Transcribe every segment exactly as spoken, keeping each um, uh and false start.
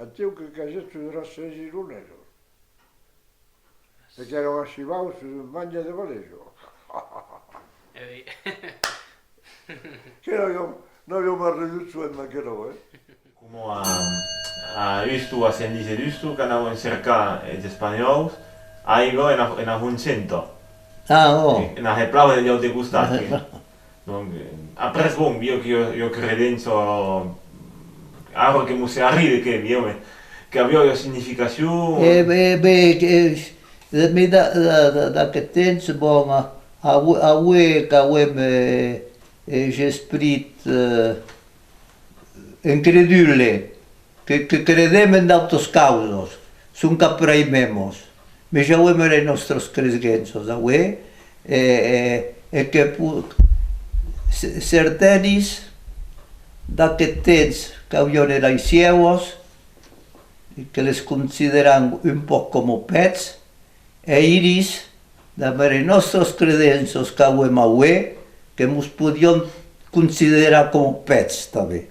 Aciu que cagèt sus las sèis ironesos. E qu'èran achivaus sus un mange de Valèjo. E oui. Que n'aviam, n'aviam arridut soent d'aquerò, eh? Coma a, a Usto, a Sent Lise d'Usto, qu'anavan cercar es espanhòus aiga ena, ena Honchenta. Ah, ò! E, ena Heplava de l'aute costat, que, donc, eh, après, bon, vieu que ua, ua credença, ara que mos se arride, que, vieu, eh, qu'aviá ua significacion. E ben, ben, que, eh, mès da, da, da, d'aqueth temps, bon, a, aué, aué qu'auem, eh, es esprits, eh, incredule, que, que credem en d'autas causas, sonque après mèmos, mès ja auem eras nòstras cresenças aué, e, e, e que po-, ce-, certanis d'aqueth temps qu'auian eras sieuas, e que les consideram un pòc coma pèths, e iris, damb eras nòstras credenças qu'auem aué, que mos podiam considerar coma pèths tanben.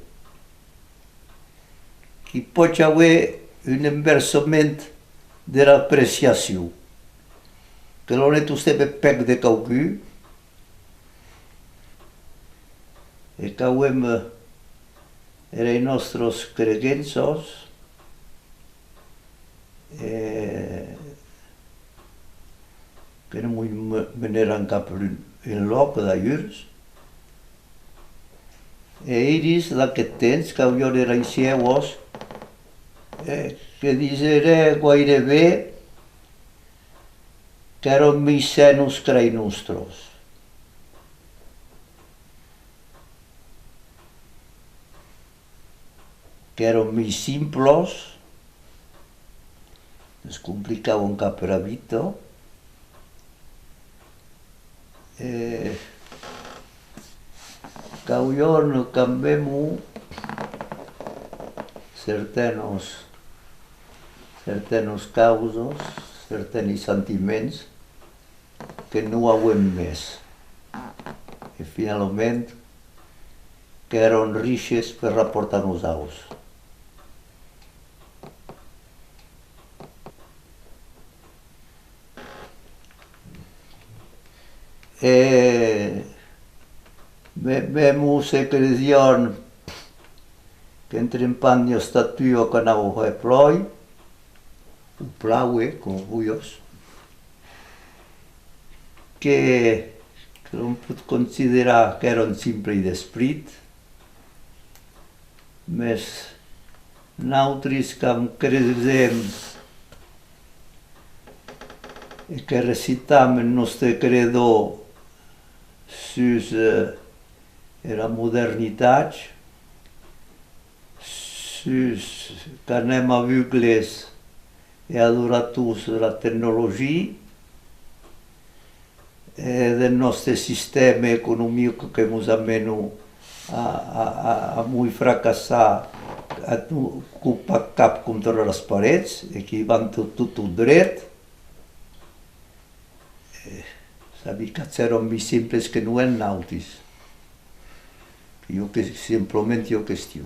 Qu'i pòt auer un inversament dera apreciacion, que l'òm ne tostemp pèc de quauqu'un, e qu'auem, eh, eras nòstras credenças, e que non mos me-, meneràn cap lun-, enlòc, d'alhurs. E iris d'aqueth temps qu'auian eras sieuas, e que diserè guaireben qu'èran mei senos qu'eras nòstras. Qu'èran mei simplas, ne's complicavan cap era vita, e qu'auian quand même certenos, certenos causas, certani sentiments, que non auem mès, e finalament qu'èran riches per rapòrt a nosaus. E me-, mèmo se cresián qu'en trempant ua estatua qu'anava hèr plòi, o plaue, coma volhas, que, que l'òm pòt considerar qu'èran simples d'esprit, mès nautris qu'am cresem e que recitam en nòste credo sus, eh, era modernitat, sus qu'anem avugles e adorators dera tecnologia, e deth nòste sistèma economic que mos amena a, a, a, a mos fracassar, a nos copar cap contra las parets, e que van tot, tot, tot dret. Eh, sabi qu'ac èran mei simples que non èm nautis. Jo que, simplament ua question.